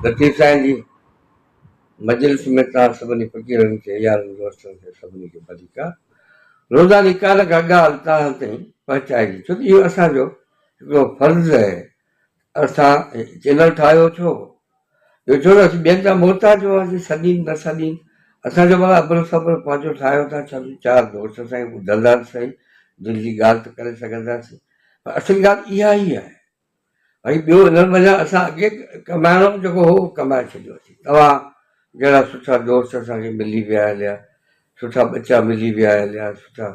لطيف سائين جي مجلس ۾ توهان سڀني فقيرن کي يارن دوستن کي سڀني کي ڀليڪار روزاني ڪا نه ڪا ڳالهه توهان تائين پهچائجي ڇو ته اهو اسان جو هڪڙو فرض آهي اسان چينل ٺاهيو ڇو ٻيو ڇو نه اسين ٻين جا محتاج هئاسين سڏين نه سڏين اسان جو ڀلا ابرو سبرو پنهنجو ٺاهيو ٿا ڇڏيون چار دوست سائين ٻڌندا ته سهي دل جي ڳالهه ته ڪري سگهنداسين پر اصل ڳالهه اها ئي آهي ڀائي ٻيو انهن منجهان اسان اڳي ڪمائڻو جيڪو هو ڪمائي ڇڏيو اٿي توهان جهڙا سٺا دوست اسان کي ملي ويا هليا سٺا ٻچا ملي ويا هليا سٺا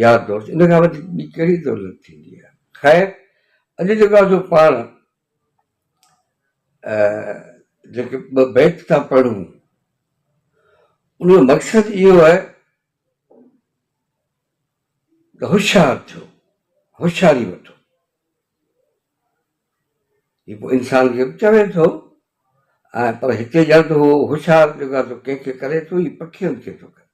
يار دوست ان کان وڌيڪ ٻي ڪهڙي دولت ٿيندي آهي خير اڄ جيڪو آهي سو پاڻ جيڪي ٻه بيت ٿا پڙهون ان جو مقصد اهو آهي ته هوشيار ٿيو هوشياري وٺو هي پوء انسان کي به چوي ٿو ۽ پر هتي ڄڻ ته هو هوشيار جيڪو آهي سو ڪنهن کي ڪري ٿو هي پکين کي ٿو ڪري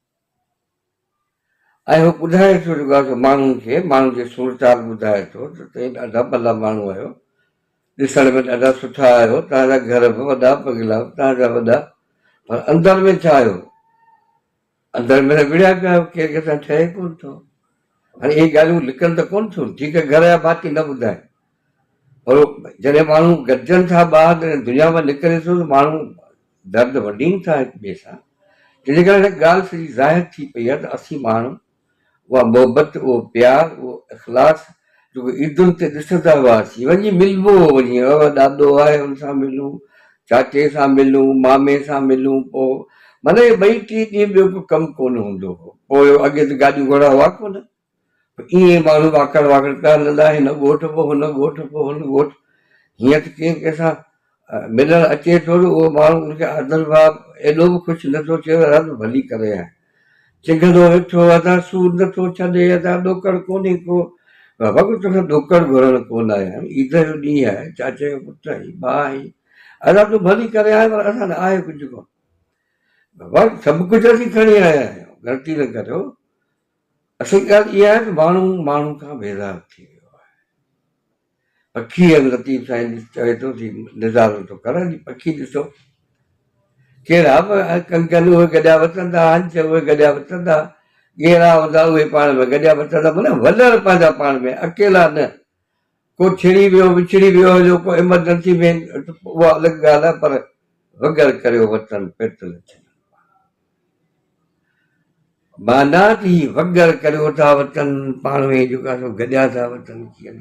۽ هو ٻڌائي ٿو جيڪو آهي سو ماڻهن کي ماڻهن جي صورتحال ٻڌائي ٿو ته توهين ڏاڍا ڀلا ماڻهو آهيو ڏسڻ ۾ ڏاڍا سٺا آهيو توهان جا گهر به وڏا بنگلا به توهان جا وڏا پر اندر ۾ ڇا آهيو اندر ۾ ته وڙهيا پيا آهيو، ڪير ڪنهن سان ٺهي ڪونه ٿو. هاڻي اهي ڳالهيون لڪن ته ڪونه ٿيون، ٺيڪ آهي گهر جا ڀاتي نه ٻڌائين پر جڏهن ماڻهو گڏجن ٿا ٻاهر جڏهن دنيا مان نڪري ٿو ته ماڻهو درد ونڊين ٿا هڪ ٻئي سان، جنهن جي ڪري هن ڳالهه سڄي ظاهر ٿي پئي آهي ته اسين ماڻهو اها محبت، اهو پيار، اهو اخلاص جيڪو عيدن تي ڏسندا هئاسين، وڃي ملبو هو وڃي اهو ڏاڏو آهي ان سان ملون، چاچي سان ملون، مامي سان ملون، پوء معنيٰ اهي ٻئي ٽي ڏينهن ٻيو ڪو ڪم ڪونه هوندو هو. پوء اڳي ته گاڏيون گهوڙا هئا ڪونه، پوء ائين ئي ماڻهو واڪڙ واڪڙ پيا هلندا، هن ڳوٺ پوء هن ڳوٺ پوء هن ڳوٺ. هينئر ته ڪير ڪنهن سان ملڻ اچي ٿو ته اهو ماڻهو ان کي آدر ڀاء ايڏو به خوش نه ٿو ٿئي ته ڀلي ڪري آئين. چنگهندو ويٺو ادا سور نه ٿو ڇڏي ادا ڏوڪڙ ڪونهي ڪو. بابا ڪو توکان ڏوڪڙ گهرڻ ڪونه آيا آهيون عيد جو ڏينهن آهي چاچي جو پٽ آهين ڀاء آهين ادا تون ڀلي ڪري آئين پر اسان وٽ آهي ڪجهه ڪونه. بابا سڀ ڪجهه اسين کڻي آيا آهيون غلطي نه ڪريو. اصل ڳالهه اها آهي ته ماڻهو ماڻهو کان بيزار ٿي ويو آهي. پکي آهن لطيف سائين چوي ٿو ٿي نظارو ٿو ڪرڻ جي پکي ڏسو ڪهڙا به ڪنگل اهي گڏيا وتندا هنج اهي گڏيا وتندا ڳيرا هوندا اهي پاڻ ۾ گڏيا وتندا معنيٰ ولر پنهنجا پاڻ ۾ اڪيلا نه ڪو ڇڙي ويو وڇڙي ويو هليو ڪو ايمرجنسي ۾ اها الڳ ڳالهه آهي پر وڳر ڪريو وطن پيتل ڇڏن معنيٰ ته هي وڳر ڪريو ٿا وتن پاڻ ۾ جيڪو آهي سو گڏيا ٿا وتن ڪيئن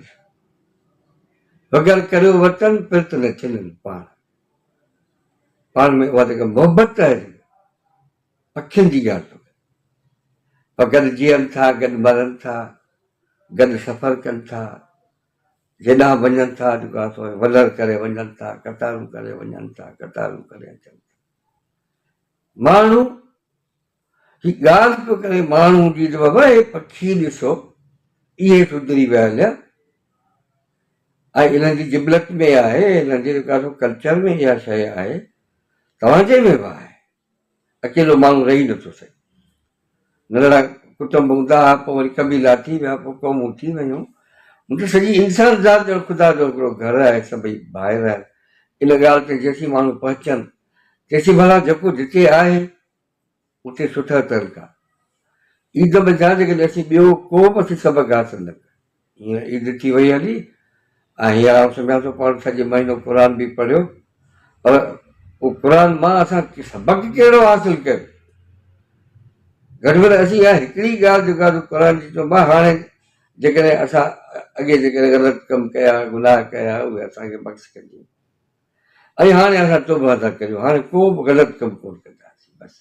وڳر ڪريو وتن پرت نه ڇنن پاڻ پاڻ ۾ اها جيڪا محبت آهي پکين جي ڳالهه ٿو ڪري پر گڏ جيئن ٿا گڏ مرن ٿا گڏ سفر ڪن ٿا جيڏانهن وڃن ٿا جيڪو آهي سو ولر ڪري وڃن ٿا قطارون ڪري وڃن ٿا قطارون ڪري اچن ٿا ماڻهو هي ڳالهه پيو ڪري ماڻهو جي ته بابا هي پکي ڏسو اهي سڌري ويا هليا ۽ انهن جي جبلت ۾ آهي انهن جي جيڪا سو ڪلچر ۾ اها شيء آهي توهان جي ۾ به آهي اڪيلو ماڻهو رهي نٿو سگهي ننڍڙا ڪٽنب هوندا هئا پوء وري قبيلا ٿي ويا پوء قومون ٿي ويون مطلب سڄي انسان ذات ڄڻ خدا جو هڪڙو گهر آهي سڀئي ڀائر آهن ان ڳالهه تي جيسين ماڻهو پهچن تيسين ڀلا جيڪو جتي آهي اتي سٺا تعلقا عيد منجهان جيڪڏهن اسين ٻيو ڪو به اسين سبق حاصل نه ڪيو هينئر عيد ٿي وئي هلي ۽ هينئر آئون سمجهان ٿو پاڻ سڄي مهينو قرآن به پڙهيو پر اهو قرآن مان اسان سبق ڪهڙو حاصل ڪيو گهٽ ۾ گهٽ اسين اها هڪڙي ڳالهه جيڪا قرآن جي چئبو آهي هاڻي جيڪڏهن اسان اڳي جيڪڏهن غلط ڪم ڪيا گناهه ڪيا اهي اسان کي بخش ڪجي ۽ هاڻي اسان توبه ٿا ڪريون هاڻي ڪو به غلط ڪم ڪونه ڪنداسين بس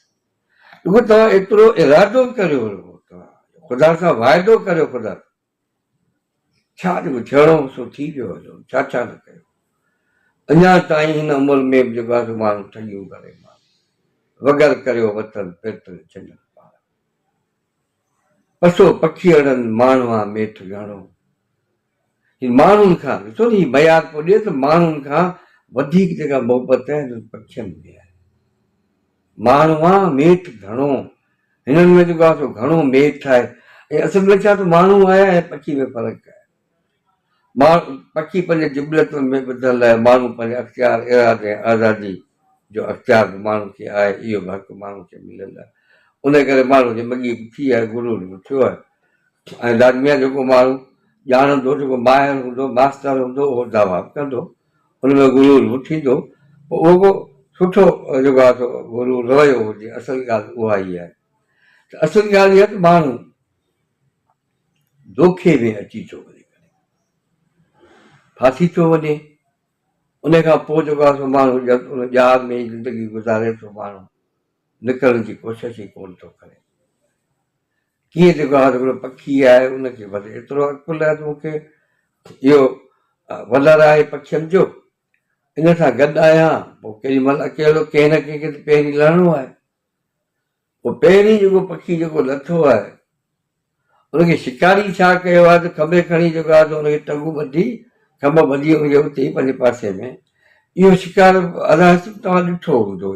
رڳو توهان ايترو ارادو ڪريو رڳو توهان خدا سان واعدو ڪريو خدا ڇا جيڪو ٿيڻو هو سو ٿي ويو هليو ڇا ڇا نه ڪيو اڃا تائين هن عمر ۾ به جيڪو آهي سو ماڻهو ٺڳيون ڪري ماڻهو وڳر ڪريو وطن پرتل ڇنن پاڻ پسو پکيئڙن ماڻهوان ميٺ گهڻو هي ماڻهن کان ڏسو نه هي معيار پيو ڏئي ته ماڻهن کان وڌيڪ جيڪا محبت آهي هنن پکين ۾ آهي. ماڻهوان ميٺ گهڻو هنن ۾ جيڪو آهي سو گهڻو ميٺ آهي ۽ اصل ۾ ڇا ته ماڻهو آهي ۽ پکي ۾ فرق آهي. ماڻهو پکي پنهنجي جبلتن ۾ ٻڌل آهي، ماڻهو پنهنجي اختيار، ارادي ۽ آزادي جو اختيار به ماڻهو کي آهي، اهو به حق ماڻهو کي مليل آهي. ان ڪري ماڻهو جي مڳي به ٿي آهي، غرور به ٿيو آهي ۽ لازمي آهي جيڪو ماڻهو ڄاڻندو، جيڪو ماهر هوندو، ماستر هوندو، اهو دعويٰ به ڪندو، ان ۾ غرور به ٿيندو، پوء اهو ڪو سٺو جيڪو آهي سو غرور رويو هجي، اصل ڳالهه اها ئي آهي ته اصل ڳالهه اها ته ماڻهو دوکي ۾ اچي ٿو وڃي ڪڏهن ڦاسي ٿو وڃي ان کان پوء جيڪو آهي سو ماڻهو ڄڻ ان ڄار ۾ ئي زندگي گذاري ٿو ماڻهو نڪرڻ جي ڪوشش ئي ڪونه ٿو ڪري ڪيئن جيڪو آهي هڪڙو پکي آهي ان کي بس ايترو عقل آهي ته مون کي اهو ولر آهي پکين جو ان سان گڏ آهيان پوء ڪيڏي مهل اڪيلو ڪنهن نه ڪنهن کي ته پهرين لهڻو آهي پوء پهرين جيڪو پکي جيڪو لٿو آهي، ان کي شڪاري ڇا ڪيو آهي ته کنڀي کڻي جيڪو آهي سو ان کي ٽنگون ٻڌي، کنڀ ٻڌي ان کي اتي ئي پنهنجي پاسي ۾ اهو شڪار الاحسب توهان ڏٺو هوندو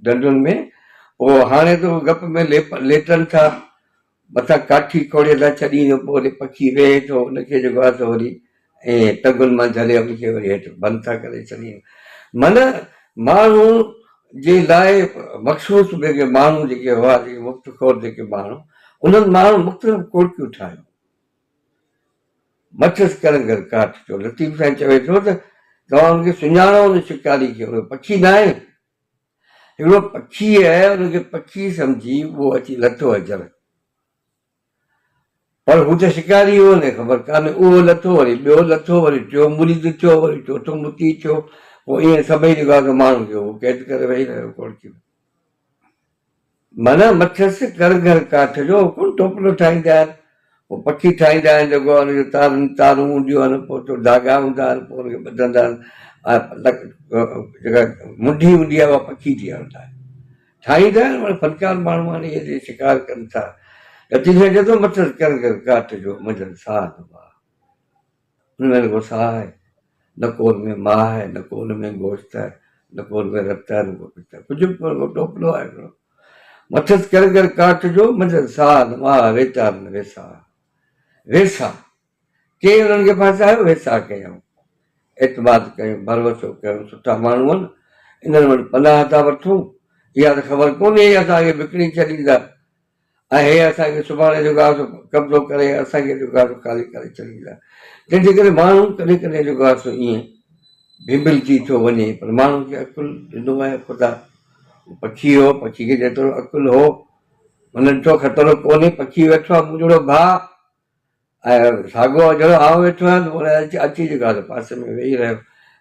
ڍنڍن ۾ پوء هاڻي ته گپ ۾ ليٽن ٿا مٿان ڪاٺي کوڙي ٿا ڇڏين پوء وري پکي ويهي ٿو ان کي جيڪو آهي سو وري ائين ٽنگن مان جهلي ان کي وري هيٺ بند ٿا ڪري ڇڏين. معنيٰ ماڻهو جي لاء مخصوص جيڪي ماڻهو جيڪي هئا جيڪي مفت خور جيڪي ماڻهو انهن ماڻهن مختلف ڪوڙڪيون ٺاهيون. مٿس ڪرنگهر ڪاٺ جو لطيف سائين چوي ٿو ته توهان ان کي سڃاڻو ان شڪاري کي اهو پکي ناهي. هڪڙو پکي آهي، ان کي پکي سمجهي اهو اچي لٿو آهي جر. پر هو ته شڪاري هو، هن کي خبر ڪانه. اهو لٿو، وري ٻيو لٿو، وري ٽيون مريد ٿيو، وري چوٿون مطيع ٿيو. پوء ائين سڀئي جيڪو آهي سو ماڻهن کي هو قيد ڪري ويهي رهيو ڪوڙڪي ۾. معنيٰ مٿس ڪرگهر ڪاٺ جو ڪونه ٽوپلو ٺاهيندا آهن، پوء پکي ٺاهيندا آهن جيڪو ان جو تارن تارون هونديون آهن، پوء اتو ڌاڳا هوندا آهن، پوء ان کي ٻڌندا آهن ۽ جيڪا منڍي هوندي آهي اها پکي جي هوندا آهن. ٺاهيندا آهن معنيٰ فنڪار ماڻهو آهن اهي جي شڪار ڪن ٿا. لطيف سائين چئي ٿو مٿس ڪرگهر ڪاٺ جو منجهن ساهه نه ماهه. ان ۾ نه ڪو ساهه آهي، نه ڪو ان ۾ ماهه آهي، نه ڪو ان ۾ گوشت آهي، نه ڪو ان ۾ رت آهي، نه ڪو پت آهي، ڪجهه به ڪونه، ڪو ٽوپلو آهي هڪڙو. مٿس ڪرگر ڪاٺ جو، منجهن ساهه نه ماهه، ويچار نه ويساهه. ويساهه! ڪنهن انهن کي ڦاسايو؟ ويساهه ڪيائون، اعتماد ڪيون، ڀروسو ڪيون، سٺا ماڻهو آهن، انهن وٽ پناهه ٿا وٺون، اها ته خبر ڪونهي هي اسان کي وڪڻي ڇڏيندا. ۽ هي اسان کي سڀاڻي جيڪو آهي سو قبضو ڪري اسان کي جيڪو آهي سو خالي ڪري ڇڏيندا. تنهن جي ڪري ماڻهو ڪڏهن ڪڏهن جيڪو آهي سو ائين ڀنڀلجي ٿو وڃي پر ماڻهو کي عقل ڏنو آهي خدا. هو پکي هو، پکي کي جيترو عقل هو، هن ڏٺو خطرو ڪونهي، پکي ويٺو آهي مون جهڙو ڀاء ۽ ساڳيو جهڙو آئون ويٺو آهيان ته پوء اچي جيڪو آهي سو پاسي ۾ ويهي رهيو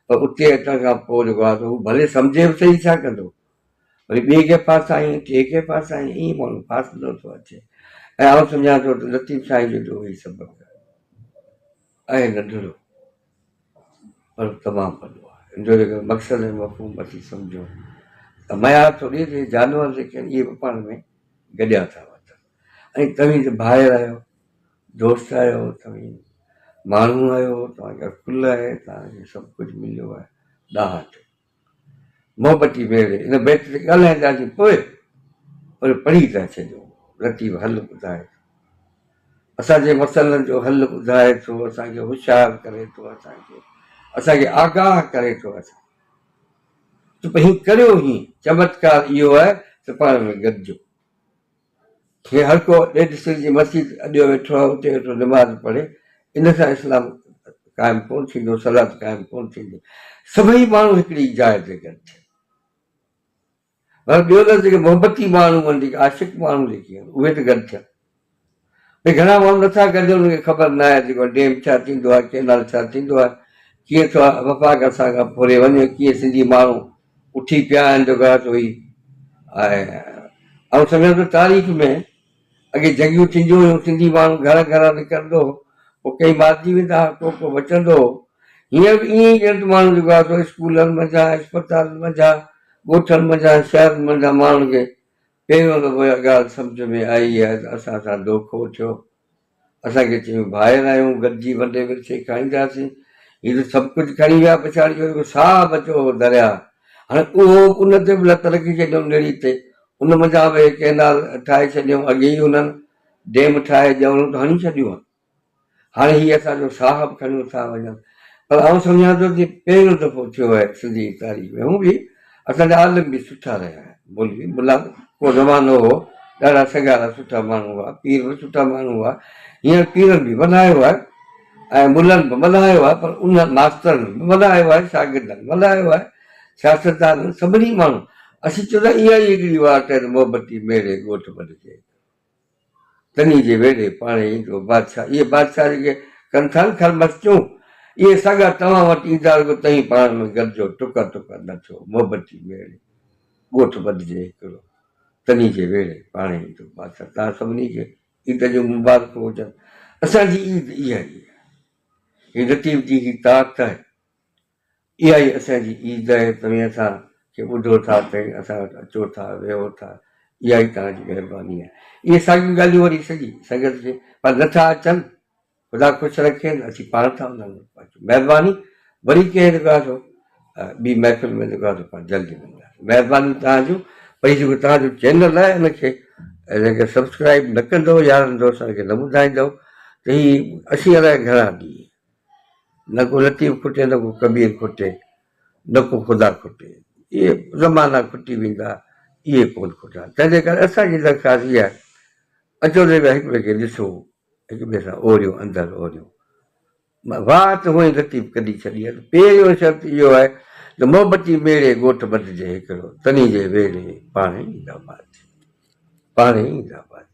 پر اتي اچڻ کان پوء جيڪو آهي سو هو ڀلي سمجهي به سهي ڇا ڪندو. وري ٻئي کي ڦاسائين، ٽئين کي ڦاسائين، ائين ماڻهو ڦاسندو ٿو اچي ۽ آئون سمجهان ٿو ته لطيف سائين جو جو هي سبق آهي ننڍڙو پر تمام وڏو آهي. ان جو جيڪر مقصد ۽ مفهوم اسين سمجهون ته ميار ٿو ڏئي ته هي جانور جيڪي آهن اهي به پاڻ ۾ گڏيا ٿا وتن ۽ توهين ته ڀائر آهيو، دوست آهيو، توهين ماڻهو آهيو، توهان کي عقل آهي، توهان کي سڀ ڪجهه مليو آهي، ڏاها ٿيو. محبتي ميڙي ان بيت تي ڳالهائينداسين پوء پر پڙهي ٿا ڇڏيون. لطيف حل ٻڌائي ٿو. اسان جي مسئلن جو حل ٻڌائي ٿو، اسان کي هوشيار ڪري ٿو، اسان کي اسان کي آگاهه ڪري ٿو اسان ته هي ڪريو هي چمتڪار اهو آهي ته پاڻ ۾ گڏجو. هي هر ڪو ڏيڍ سر جي مسجد اڏيو ويٺو آهي اتي ويٺو نماز پڙهي ان سان اسلام قائم ڪونه ٿيندو صلات قائم ڪونه ٿيندي سڀئي ماڻهو هڪڙي جاء تي گڏ ٿين پر ٻيو لفظ جيڪي محبتي ماڻهو آهن جيڪي عاشق ماڻهو جيڪي آهن اهي ته گڏ ٿين ڀئي گهڻا ماڻهو نٿا گڏجن انهن کي خبر نه آهي جيڪو ڊيم ڇا ٿيندو آهي ڪينال ڇا ٿيندو آهي ڪيئن ٿو وفاق اسان کان ڦري وڃي ڪيئن سنڌي ماڻهو اٿي پيا آهن جو ڳالهه هئي ۽ آئون سمجهان ٿو تاريخ ۾ اڳي جنگيون ٿينديون هيون سنڌي ماڻهو گهر گهران نڪرندو هو پوء ڪئي مارجي ويندا هئا ڪو ڪو بچندو هو هينئر به ائين ئي ڄڻ ته ماڻهو جيڪو آهي سو اسڪولن منجهان اسپتالن منجهان ڳوٺن منجهان شهرن منجهان ماڻهن کي پهريون دفعو اها ڳالهه سمجهه ۾ آئي آهي ته اسان سان دوکو ٿيو اسان کي چيائون ڀائر آهيون، گڏجي ونڊي ورڇي کائينداسين. هي ته سڀ ڪجهه کڻي ويا، پڇاڙي جو جيڪو ساهه بچيو هو درياهه، هاڻي اهو به ان تي به لت رکي ڇڏيائون نڙي تي، ان منجهان به هي ڪئنال ٺاهي ڇڏيائون، اڳي ئي انهن ڊيم ٺاهي ڄئوڻون ته هڻي ڇڏيون هن. هاڻي هي اسان جو ساهه به کڻيو ٿا وڃن. پر آئون سمجهان ٿو ته پهريون دفعو ٿيو آهي سنڌي جي تاريخ ۾ هون به اسان جا عالم به سٺا رهيا آهن. مولوي ملا ڪو زمانو هو ڏاڍا سگهارا سٺا ماڻهو هئا، پير به سٺا ماڻهو هئا. هينئر پيرن به ملهايو آهي ۽ ملن به ملهايو آهي پر انهن ماسترن به ملهايو آهي، شاگردن ملهايو آهي، سياستدانن سڀني ماڻهن. اسين چوندا اها ئي هڪڙي واٽ آهي ته محبتي ميڙي ڳوٺ ٻڌجي. تني جي ويڙهي پاڻهي ايندو بادشاهه. اهي بادشاهه جيڪي ڪن ٿا نه خرمستيون، اهي ساڳا توهان وٽ ايندا رڳو توهين پاڻ ۾ گڏجو، ٽڪر ٽڪر نه ٿيو، محبتي ميڙي ڳوٺ ٻڌجي هڪڙو. تني جي ويڙهي پاڻهي ايندو بادشاهه. توهان سڀني کي عيد جون مبارڪون هجن. اسان جي عيد اها ئي آهي. هي لطيف جي هي تات آهي. اها ئي اسان جي عيد آهي، توهين اسان کي ٻڌو ٿا، توهين اسان وٽ اچو ٿا، ويهو ٿا، اها ئي توهان جي مهرباني آهي. اهي ساڳيون ڳالهيون وري سڄي سنگت کي پر نه ٿا اچن، خدا خوش رکين، اسين پاڻ ٿا انهن وٽ پهچون. مهرباني، وري ڪنهن جيڪو آهي سو ٻي محفل ۾ جيڪو آهي سو پاڻ جلدي ملنداسين. مهرباني توهان جون، پر هي جيڪو توهان جو چينل آهي ان کي جيڪي سبسڪرائيب نه ڪندؤ يارن دوستن کي نه ٻڌائيندؤ ته هي اسين الائي گهڻا ڏينهن نه ڪو لطيف کٽي، نه ڪو ڪبير کٽي، نه ڪو خدا کٽي. اهي زمانا کٽي ويندا، اهي ڪونه کٽندا. تنهنجي ڪري اسان جي درخواست اها آهي، اچو ته هڪ ٻئي کي ڏسون، هڪ ٻئي سان اوريون، اندر اوريون. واهه ته هونئن لطيف ڪڍي ڇڏي آهي ته پهريون شرط اهو آهي ته محبتي ميڙي ڳوٺ ٻڌجي هڪڙو، تني جي ويڙهي پاڻهي ايندا بادشاهه، پاڻهي ايندا بادشاهه.